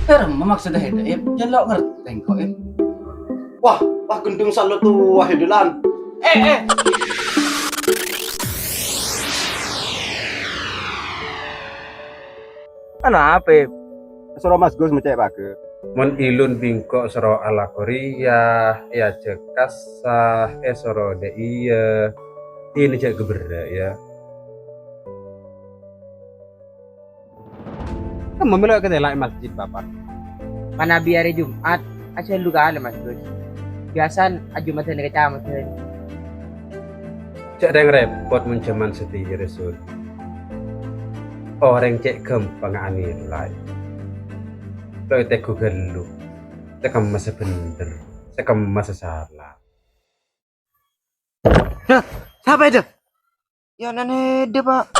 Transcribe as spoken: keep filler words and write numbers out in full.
Dhâremma maksodda Hèda, Ip? Jhâ' lo' ngartè engko', Ip. Wah, wah, gendhung salo towa, Hèda, lan. Eh, eh. Anapa, Ip? Soro Mas Gus mecè' pagghâr. Mon ilun bi' engko' soro alako rèya, èajhâk kassa, èsoro dâ' iyâ, dinah jhâ' ghâbârrâ', yâ. Kemma mèlo èkatèla è masjid, Bapa'? Manabi arè Jumat, ajhâllu kalè, Mas Gus. Biyasana ajhumadhân è kacamadhân. Jhâ' rèng rèpot mon jhâman satèya, Rasul. Orèng cè' ghâmpangnga anilai. Lo' èteggu ghâllu. Sè kemma sè bhendher, sè kemma sè sala. Dah, sapa Hèda? Yâ, ana'na Hèda, Pa'.